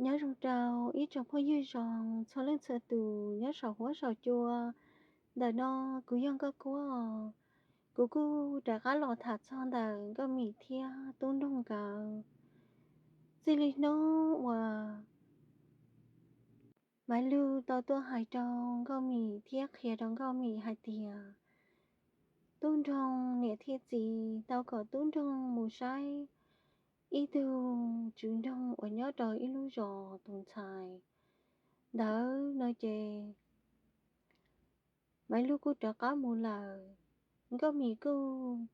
Nyob zoo rau ib tsoom phooj ywg zoo txhua leej txhua tus nyob saum huab saum cua. Ntawm no kuv yog Nkauj Kuab. Kuv kuj rov qab los tham txog ntawm Nkauj Mim thiab Tub Nroog nkawd. Txij li hnub uas Maiv Lug tau tuaj hais rau Nkauj Mim thiab qhia rau Nkauj Mim hais tias Tub Nroog niam thiab txiv tau kom Tub Nroog mus saib ib tug tswv nroog uas nyob rau ib lub zos tus ntxhais ntawd no ces Maiv Lug kuj rov qab mus lawm. Nkauj Mim kuj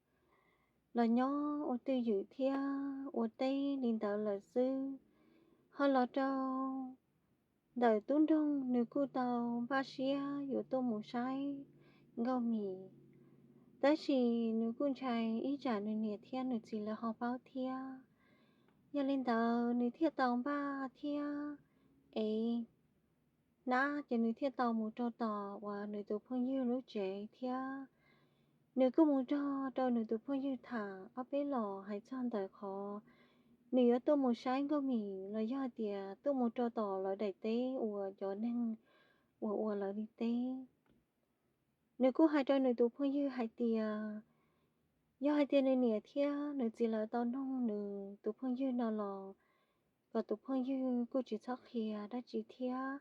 los nyob ua twj ywm thiab ua teb li ntawd lawm xwb. Ho los rau ntawm Tub Nroog, nws kuj tau npaj siab yuav tuaj mus saib Nkauj Mim, tab sis nws kuj ntshai ib tsam nws niam thiab nws txiv lawv ho paub thiab. Yog li ntawd nws thiaj tau npaj thiab ev hnab ces nws thiaj tau mus rau tom uas nws tus phooj ywg lub tsev thiab. Nws kuj mus nrog rau nws tus phooj ywg tham ob peb los hais txog ntawm qhov nws yuav tuaj mus saib Nkauj Mim los yog hais tias tuaj mus rau tom lawv daim teb uas cov neeg uas ua lawv li teb. Nws kuj hais rau nws tus phooj ywg hais tias yog hais tias nws niam thiab nws txiv lawv tau noog nws tus phooj ywg no los kom tus phooj ywg kuj tsis txhob qhia dab tsi thiab,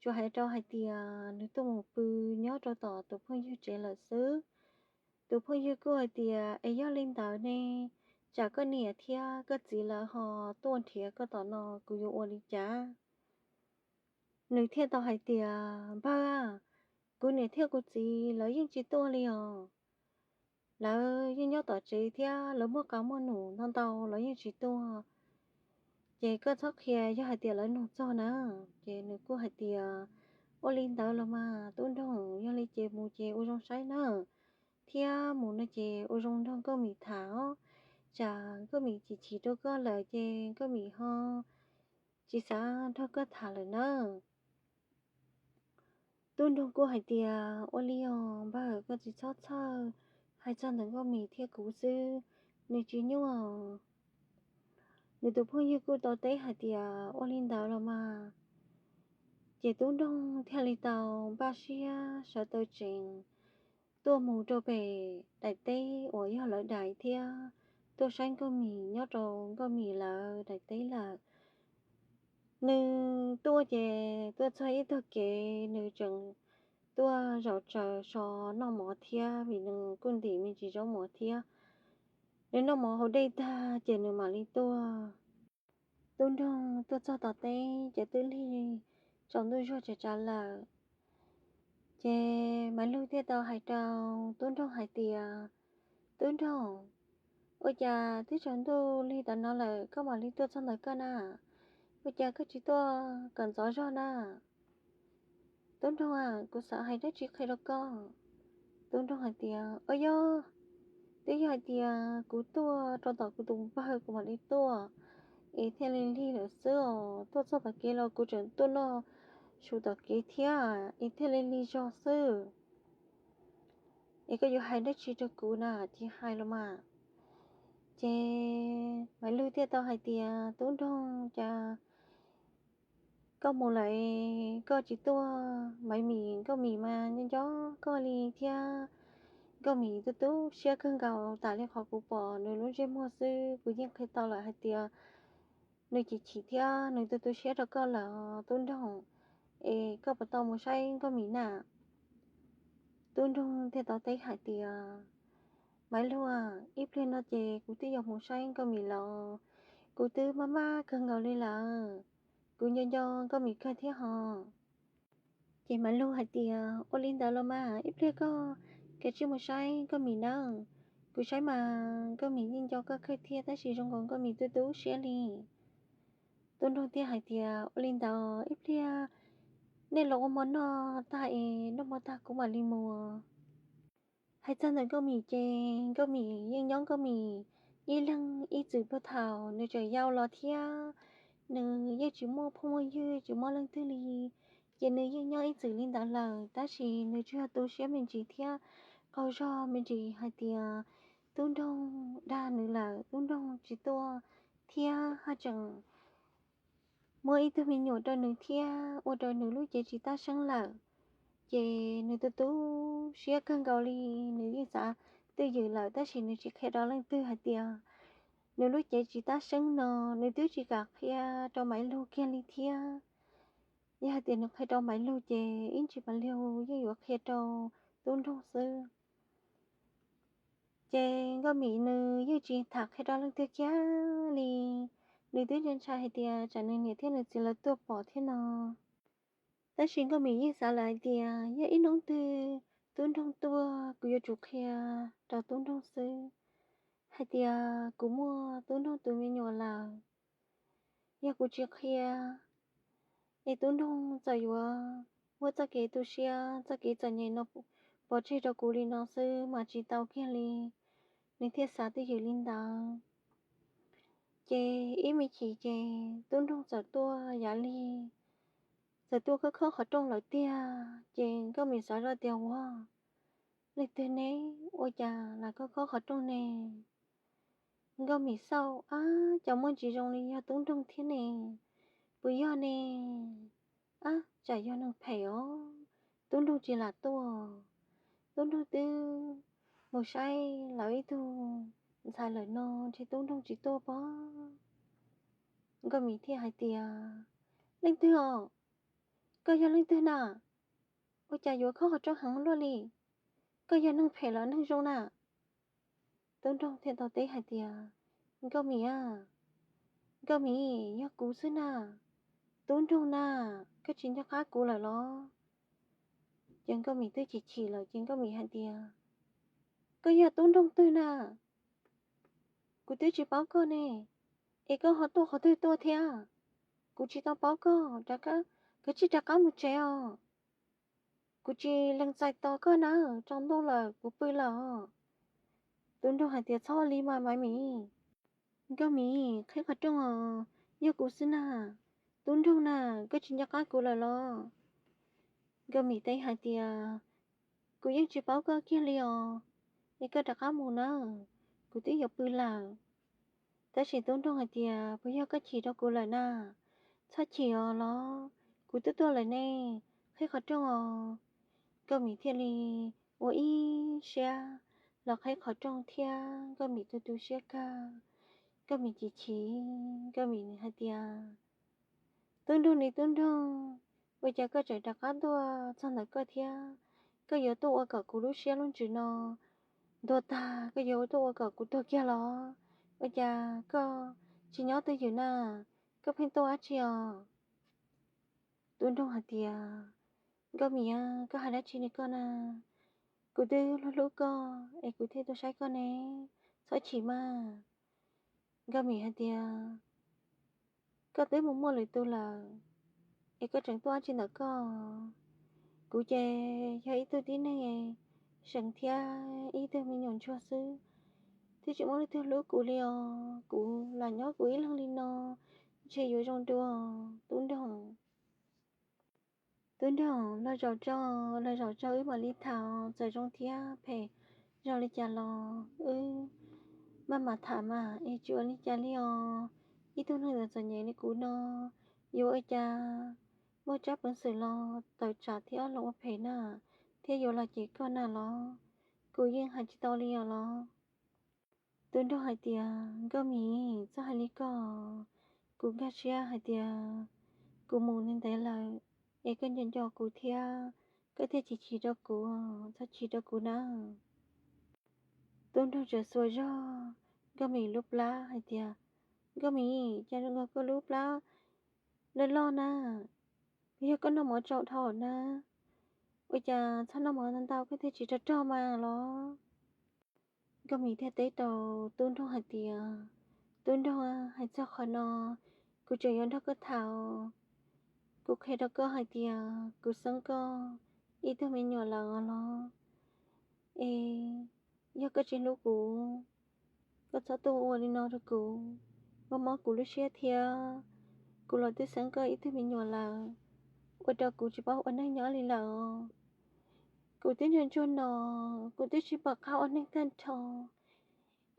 tsuas hais rau hais tias nws tuaj mus pw nyob rau tom tus phooj ywg tsev lawm xwb. Tus phooj ywg kuj hais tias es yog li ntawd ne, tsam koj niam thiab koj txiv lawv ho tuaj nrhiav koj tom no kuv yuav ua li cas? Nws thiaj tau hais tias npawg, kuv niam thiab kuv txiv lawv yeej tsis tuaj li os. Lawv yeej nyob tom tsev thiab lawv muaj qab muaj num ntau ntau, lawv yeej tsis tuaj. Ces koj txhob qhia yog hais tias lawv nug txog na. Ces nws kuj hais tias ua li ntawd los mas Tub Nroog, yog li ces mus ces ua zoo saib na, thiab mus no ces ua zoo nrog Nkauj Mim tham os, tsam Nkauj Mim chim chim rau koj lawm ces Nkauj Mim ho tsis xav nrog koj tham lawm na. Tub Nroog kuj hais tias ua li os npawg, koj tsis txhob txhawj, hais txog ntawm Nkauj Mim thiab kuv xwb, nws tsis nyuaj. Nws tus phooj ywg kuj tau teb hais tias ua li ntawd los mas. Ces Tub Nroog thiaj li tau npaj siab sawv taw tsees tuaj mus rau pem daim teb uas yog lawv daim thiab tuaj saib Nkauj Mim nyob rau Nkauj Mim lawv daim teb lawm. Nws tuaj ces tuaj txog ib tag kev nws tseem tuaj zaum tsaws so noj mov thiab, vim nws kuj ntim me ntsis zaub mov thiab. Nws noj mov haus dej tag ces nws mam li tuaj. Tub Nroog tuaj txog tom teb ces twb lig tsaus ntuj zuag tsav tsav lawm. Ces Maiv Lug thiaj tau hais rau Tub Nroog hais tias, Tub Nroog, ua cas twb tsaus ntuj lig tam no lawm koj mam li tuaj txog ntawm koj na? Ua cas koj tsis tuaj kom ntxov zog na? Tub Nroog, kuv xav hais dab tsi qhia rau koj. Tub Nroog hais tias, Ua yog, twb yog hais tias kuv tuaj rau tom kuv tus npawg kuv mam li tuaj, es thiaj li lig lawm xwb os. Tuaj txog tom kev los kuv tseem tuaj noj su tom kev thiab es thiaj li lig zog xwb. Es koj yuav hais dab tsi rau kuv na, cia hais los mas. Ces Maiv Lug thiaj tau hais tias, Tub Nroog, cas koj mus lawm koj tsis tuaj? Maiv Mim, Nkauj Mim mas nyob nco koj li thiab. Nkauj Mim tu tu siab kawg nkaus, tas li qhov kuv pom nws lub ntsej muag xwb kuv yeej qhia tau lawm hais tias nws chim chim thiab nws tu tu siab rau koj lawm Tub Nroog. Es koj puas tau mus saib Nkauj Mim na? Tub Nroog thiaj tau teb hais tias, Maiv Lug, ib pliag no ces kuv twb yuav mus saib Nkauj Mim los, kuv twb maj maj kawg nkaus li lawm. Kuv nco nco Nkauj Mim kawg thiab hos. Ces Maiv Lug hais tias, Ua li ntawd los mas ib pliag koj kav tsij mus saib Nkauj Mim nawb. Kuv saib mas Nkauj Mim yeej nco koj kawg thiab, tab sis zoo nkaus Nkauj Mim tu tu siab li. Tub Nroog thiaj hais tias, Ua li ntawd ib pliag nej los ua hmo noj tag es noj hmo tag kuv mam li mus. Hais txog ntawm Nkauj Mim ces Nkauj Mim yeej nyob Nkauj Mim ib leeg ib txwm puag thaum nws tseem yau los thiab. Nws yeej tsis muaj phooj muaj ywg, tsis muaj leej twg li, ces nws yeej nyob ib txwm li ntawd lawm, tab sis nws tsuas tu siab me ntsis thiab qaug zog me ntsis hais tias Tub Nroog dag nws lawm, Tub Nroog tsis tuaj thiab haj tseem muab ib tug me nyuam rau nws thiab ua rau nws lub cev tsis tab seeb lawm. Ces nws tu tu siab kawg nkaus li, nws yeej xav twj ywm lawm tab sis nws tsis qhia rau leej twg hais tias nws lub cev tsis tab seeb no. Nws twb tsis kam qhia rau Maiv Lug kiag li thiab. Yog hais tias nws qhia rau Maiv Lug ces ib ntsis Maiv Lug yeej yuav qhia rau Tub Nroog xwb. Ces Nkauj Mim nws yeej tsis tham qhia rau leej twg kiag li. Nws twb ntshai ntshai hais tias tsam nws niam thiab nws txiv lawv tuaj pom thiab no. Tab sis Nkauj Mim yeej xav lawm hais tias yog ib hnub twg Tub Nroog tuaj kuv yuav tsum qhia rau Tub Nroog xwb hais tias kuv muaj Tub Nroog tus me nyuam lawm. Yog kuv tsis qhia es Tub Nroog txawm yuav muab txoj kev tu siab, txoj kev txom nyem no pov tseg rau kuv li no xwb mas tsis tau kiag li. Nws thiaj xav twj ywm li ntawd. Ces ib me chim ces Tub Nroog txawm tuaj yav lig, txawm tuaj khob khob qhov rooj lawm tiag. Ces Nkauj Mim xav zoj tias ua, leej twg ne, ua cas lam khob khob qhov rooj ne? Nkauj Mim xauj, ab, cas muaj ntsis zoo li yog Tub Nroog thiab ne? Puas yog ne? Ab, tsam yog neeg phem os, Tub Nroog tsis lam tuaj. Tub Nroog twb mus saib lawv ib tug ntxhais lawm no, ntshe Tub Nroog tsis tuaj pob. Nkauj Mim thiaj hais tias, leej twg os? Koj yog leej twg na? Ua cas yuav khob qhov rooj heev luaj li? Koj yog neeg phem los neeg zoo na? Tub Nroog thiaj tau teb hais tias, Nkauj Mim a, Nkauj Mim, yog kuv xwb na, Tub Nroog na, koj tsis nco qab kuv lawm los? Ces Nkauj Mim twb chim chim lawm ces Nkauj Mim hais tias, koj yog Tub Nroog twg na? Kuv twb tsis paub koj ne, es koj ho tuaj qhov twg tuaj thiab? Kuv tsis tau paub koj, rov qab, koj tsij rov qab mus tsev os. Kuv tsis lees txais tos koj na, tsaus ntuj lawm kuv pw lawm os. Tub Nroog hais tias, txhob li mas Maiv Mim. Nkauj Mim, qhib qhov rooj os, yog kuv xwb na, Tub Nroog na, koj tsis nco qab kuv lawm los? Nkauj Mim teb hais tias, kuv yeej tsis paub koj kiag li os, es koj rov qab mus nawb, kuv twb yuav pw lawm. Tab sis Tub Nroog hais tias, puas yog koj chim rau kuv lawm na? Txhob chim os los, kuv twb tuaj lawm ne, qhib qhov rooj os. Nkauj Mim thiaj li ua ib siab los qhib qhov rooj thiab Nkauj Mim tu tu siab kawg. Nkauj Mim chim chim, Nkauj Mim hais tias, Tub Nroog li Tub Nroog, ua cas koj tseem rov qab tuaj txog ntawm koj thiab? Koj yuav tuaj ua kom kuv lub siab lub ntsws no ntuag tag, koj yuav tuaj ua kom kuv tuag kiag los? Ua cas koj tsis nyob twj ywm na, koj pheej tuaj dab tsi os? Tub Nroog hais tias, Nkauj Mim, koj hais dab tsi li koj na? Kuv twb hlub hlub koj es kuv thiaj tuaj saib koj ne, txhob chim mas. Nkauj Mim hais tias, koj twb mus muaj lwm tus lawm, es koj tseem tuaj dab tsi ntawm koj? Kuv ces yog ib tug tib neeg seem thiab ib tug me nyuam ntsuag xwb, twb tsis muaj leej twg hlub kuv li os. Kuv lam nyob kuv ib leeg li no, ntshe yuav zoo dua. Tub Nroog, Tub Nroog, los zaum tso, los zaum tso wb mam li tham, txawm zoo thiab phem zoo li cas los wb maj mam tham mas, es tsis ua li cas li os. Ib tug neeg txom nyem li kuv no, yuav ua cas muaj tsab peev xwm los tawm tsam thiab los ua phem na, thiab yuav los cem koj na los? Kuv yeej hais tsis tau li os los. Tub Nroog hais tias, Nkauj Mim, txhob hais li koj, kuv nkag siab hais tias kuv mus ntev ntev lawm, es koj nco nco kuv thiab, koj thiaj chim chim rau kuv, txhob chim rau kuv na. Tub Nroog tseem xuas zog Nkauj Mim lub plab hais tias, Nkauj Mim, cas zoo nkaus koj lub plab loj loj na, yog koj noj mov tsaus dhau na, ua cas txhob noj mov ntau ntau koj thiaj tsis rog rog mas los? Nkauj Mim thiaj teb rau Tub Nroog hais tias, Tub Nroog, hais txog qhov no, kuv tseem yuav nrog koj tham. Kuv qhia rau koj hais tias kuv xeeb koj ib tug me nyuam lawm los, es yog koj tsis hlub kuv, koj txhob tuaj ua li no rau kuv, mob mob kuv lub siab thiab. Kuv los twb xeeb koj ib tug me nyuam lawm, ua rau kuv tsis paub ua neej nyob li lawm. Kuv twb ntsuag ntsuag no, kuv twb tsis pom qab ua neej tag nrho,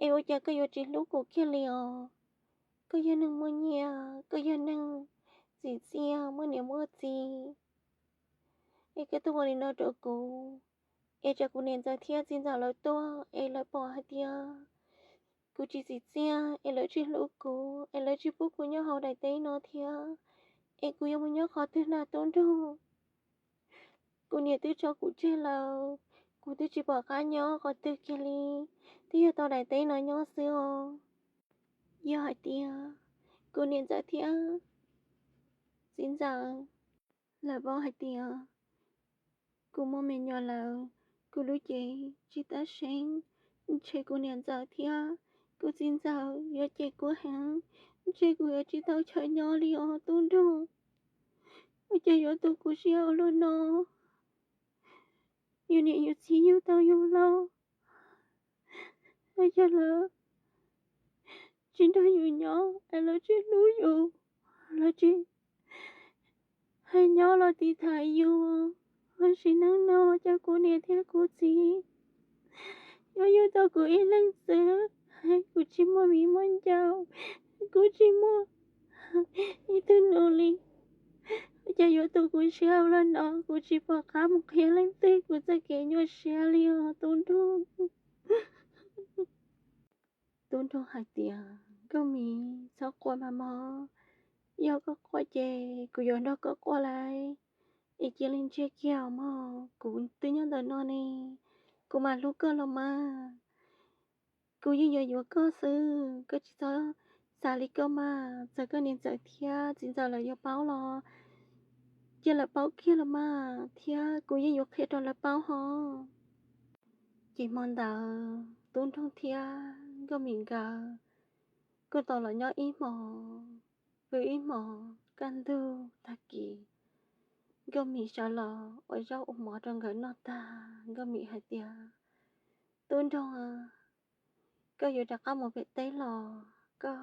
es ua cas koj yuav tsis hlub kuv kiag li os? Koj yog neeg muaj nyiaj, koj yog neeg txim txiaj muaj niam muaj txiv, es koj tuaj ua li no rau kuv, es tsam kuv niam ntxawm thiab txiv ntxawm lawv tuaj es lawv pom hais tias kuv tsis txim txiaj es lawv tsis hlub kuv es lawv tsis pub kuv nyob hauv daim teb no thiab, es kuv yuav mus nyob qhov twg na tub nraug? Kuv niam twb tso kuv tseg lawm, kuv twb tsis pom qab nyob qhov twg kiag li, twb yog tau daim teb no nyob xwb os. Yog hais tias kuv niam ntxawm thiab txiv ntxawm lawv paub hais tias kuv muaj me nyuam lawm, kuv lub cev tsis tab seeb, ntshe kuv niam ntxawm thiab kuv txiv ntxawm yuav cem kuv heev, ntshe kuv yuav tsis tau chaw nyob li os tub nraug. Ua cas yuav tu kuv siab ua luaj no? Yus niam yus txiv yug tau yus los, ua cas lawv tsis nrog yus nyob es lawv tsis hlub yus, lawv tsis hais nyob los tiv thaiv yus. Lossis neej no cas kuv niam thiab kuv txiv yuav yug tau kuv ib leeg xwb, kuv tsis muaj viv muaj ncaus, kuv tsis muaj ib tug nus li. Ua cas yuav tu kuv siab ua luaj no? Kuv tsis pom qab mus qhia leej twg kuv txoj kev nyuaj siab li os tub nraug. Tub nraug hais tias, Nkauj Mim, txhob quaj mas mog, yog koj quaj ces kuv yuav nrog koj quaj lauj. Es cia li ntsiag kiag mog, kuv twb nyob ntawm no ne, kuv mam hlub koj los mas. Kuv yeej yuav yuav koj xwb, koj tsis txhob xav li koj mas. Txawm koj niam ntxawm thiab txiv ntxawm lawv yuav paub los cia lawv paub kiag los mas, thiab kuv yeej yuav qhia rau lawv paub hos. Ces hmo ntawd tub nraug thiab Nkauj Mim nkawd kuj tau los nyob ib hmos, pw ib hmos. Kaj ntug tag kis, Nkauj Mim sawv los ua zaub ua mov rau nkawd noj tag, Nkauj Mim hais tias, Tub nraug, koj yuav rov qab mus pem teb los koj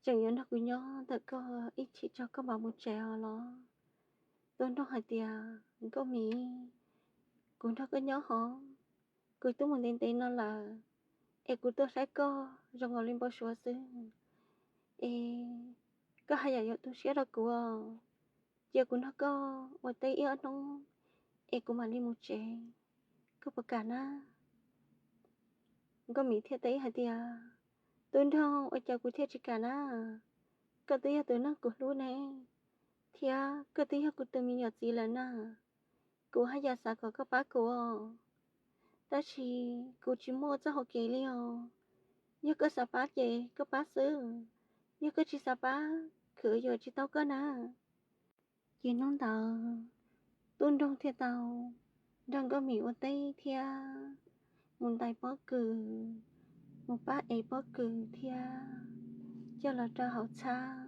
tseem yuav nrog kuv nyob ntawm koj ib chim tso koj mam mus tsev os los? Tub nraug hais tias, Nkauj Mim, kuv nrog koj nyob hov, kuv twb mus ntev ntev no lawm, es kuv tuaj saib koj zoo nkaus li npau suav xwb. Es koj haj yam yuav tu siab rau kuv os. Cia kuv nrog koj ua teb ib ob hnub es kuv mam li mus tsev, koj puas kam na? Nkauj Mim thiaj teb hais tias, Tub nraug, ua cas kuv thiaj tsis kam na? Koj twb yog tus neeg kuv hlub ne, thiab koj twb yog kuv tus me nyuam txiv lawm na. Kuv haj yam xav kom koj pab kuv os, tab sis kuv tsis muaj txoj hau kev li os. Yog koj xav pab ces koj pab xwb, yog koj tsis xav pab, kuv yuav tsis tau koj na. Ces hnub ntawd tub nraug thiaj tau nrog Nkauj Mim ua teb thiab mus ntais pob kws, mus pab ev pob kws thiab coj los rau hauv txhab.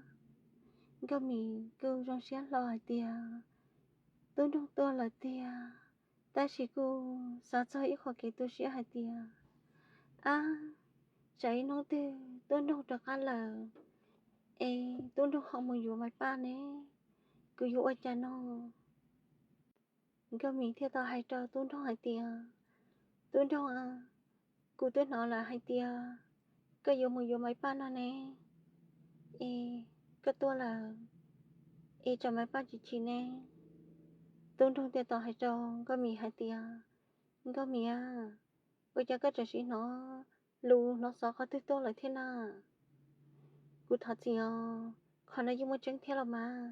Nkauj Mim kuj zoo siab hlo hais tias tub nraug tuaj lawm tiag, tab sis kuj xav txog ib qho kev tu siab hais tias, ab, tsam ib hnub twg tub nraug rov qab lawm es tub nraug ho mus yuav Maiv Paj ne, kuv yuav ua cas no? Nkauj Mim thiaj tau hais rau tub nraug hais tias, Tub nraug, kuv twb hnov lawm hais tias koj yuav mus yuav Maiv Paj no ne, es koj tuaj lawm es tsam Maiv Paj tsis chim ne? Tub nraug thiaj tau hais rau Nkauj Mim hais tias, Nkauj Mim, ua cas koj tseem sim hnov lus hnov xov qhov twg tuaj lawm thiab na? Kuv thov txim os, qhov no yeej muaj tseeb thiab los mas,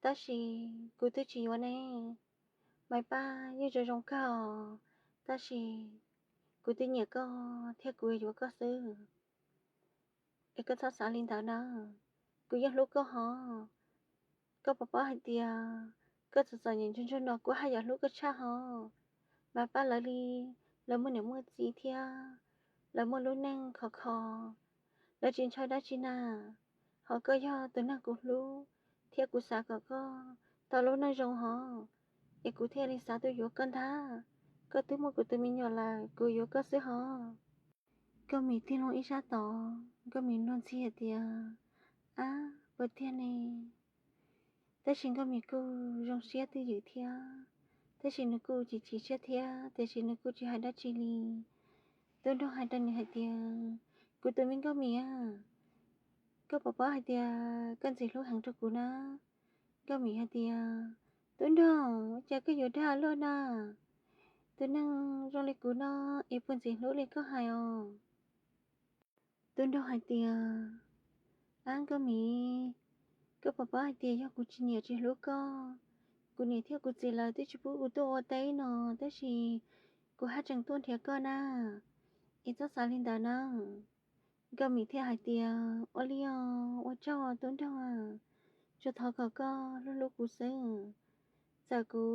tab sis kuv twb tsis yuav ne. Maiv Paj yeej zoo zoo kawg os, tab sis kuv twb nyiam koj thiab kuv yuav koj xwb. Es koj txhob xav li ntawd na, kuv yeej hlub koj hov. Koj puas paub hais tias koj txom txom nyem ntsuag ntsuag no kuv haj yam hlub koj tshaj hov. Maiv Paj lawv li, lawv muaj niam muaj txiv thiab lawv muaj lub neej khov kho, lawv tsis ntshaw dab tsi na. Hos koj yog tus neeg kuv hlub thiab kuv xav kom koj tau lub neej zoo hov, es kuv thiaj li xav tuaj yuav koj ntag. Koj twb muaj kuv tus me nyuam lawm, kuv yuav koj xwb hov. Nkauj Mim tig loo ib sab tod, Nkauj Mim luag ntxhi hais tias, ab, puas tiag ne? Tab sis Nkauj Mim kuj zoo siab twj ywm thiab, tab sis nws kuj chim chim siab thiab, tiam sis nws kuj tsis hais dab tsi li. Tub nraug hais rau nws hais tias, kuv tus me Nkauj Mim a, koj puas paub hais tias koj ntxim hlub heev rau kuv na. Nkauj Mim hais tias, Tub Nroog, cas koj yuav dag luaj na? Tus neeg zoo li kuv no es puas ntxim hlub li koj hais os? Tub Nroog hais tias, Ab Nkauj Mim, koj puas paub hais tias yog kuv tsis nyiam tsis hlub koj, kuv niam thiab kuv txiv lawv twb tsis pub kuv tuaj ua teb no, tab sis kuv haj tseem tuaj nrhiav koj na, es txhob xav li ntawd na. Nkauj Mim thiaj hais tias, Ua li os, ua tsaug Tub Nroog, tsuas thov kom koj hlub hlub kuv xwb. Txawm kuv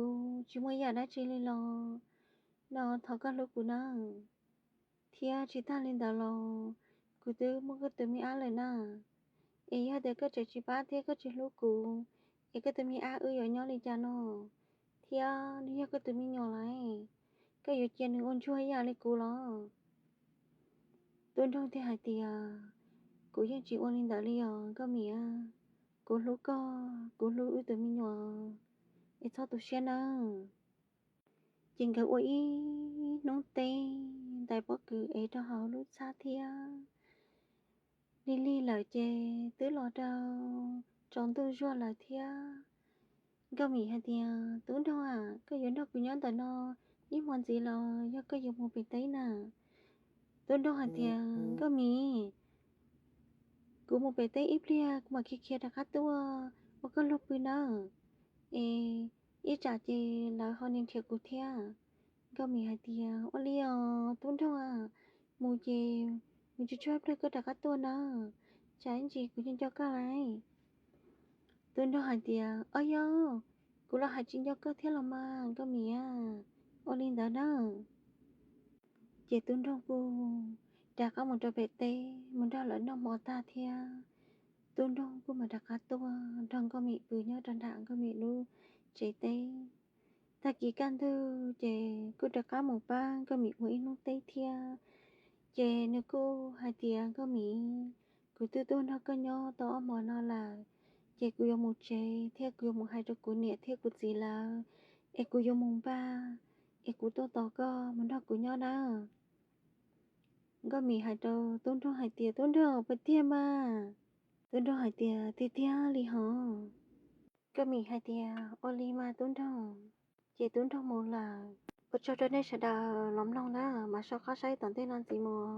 tsis muaj ib yam dab tsi li los no thov koj hlub kuv na. Thiab tsis tag li ntawd los kuv twb muaj koj tus me ab lawm na. Es yog tias koj tseem tsis pab thiab koj tsis hlub kuv, es koj tus me ab wb yuav nyob li cas no? Thiab nws yog koj tus me nyuam lawm, koj yuav cia nws ua ntsuag ib yam li kuv los? Tub Nroog thiaj hais tias, Kuv yeej tsis ua li ntawd li os Nkauj Mim. Kuv hlub koj, kuv hlub wb tus me nyuam, es txhob tu siab nawb. Ces nkawd ua ib hnub teb ntais pob kws es rau hauv lub txhab thiab. Lig lig lawm ces twb los rau tsaus ntuj zuag lawm thiab. Nkauj Mim hais tias, Tub Nroog, koj yuav nrog kuv nyob ntawm no ib hmo ntxiv los yog koj yuav mus pem teb na? Tub Nroog hais tias, Nkauj Mim, kuv mus pem teb ib pliag kuv mam khiav khiav rov qab tuaj ua koj luag pw nawb, es ib tsam ces lawv ho nrhiav kuv thiab. Nkauj Mim hais tias, Ua li os Tub Nroog, mus ces mus tsuag tsuag ib pliag koj rov qab tuaj nawb, tsam ib ntsis kuv nco nco koj lawm. Tub Nroog hais tias, Ob yog, kuv los hais tsis nco koj thiab los mas Nkauj Mim, ua li ntawd nawb. Ces Tub Nroog kuj rov qab mus rau pem teb mus nrog lawv noj hmo tag thiab. Tub Nroog kuj mam rov qab tuaj nrog Nkauj Mim pw nyob rau nram Nkauj Mim lub tsev teb. Tag kis kaj ntug ces kuj rov qab mus pab Nkauj Mim ua ib hnub teb thiab. Ces nws kuj hais tias, Nkauj Mim, kuv twb tuaj nrog koj nyob tau ob hmo no lawm, ces kuv yuav mus tsev thiab kuv yuav mus hais rau kuv niam thiab kuv txiv lawv, es kuv yuav mus npaj, es kuv tuaj tos koj mus nrog kuv nyob nawb. Nkauj Mim hais rau Tub Nroog hais tias, Tub Nroog, puas tiag mas? Tub Nroog hais tias, Tiag tiag li hos. Nkauj Mim hais tias, Ua li mas Tub Nroog. Ces Tub Nroog mus lawm. Ua tsaug rau nej sawv daws los mloog na, mam sau qab saib tom ntej no ntxiv mus.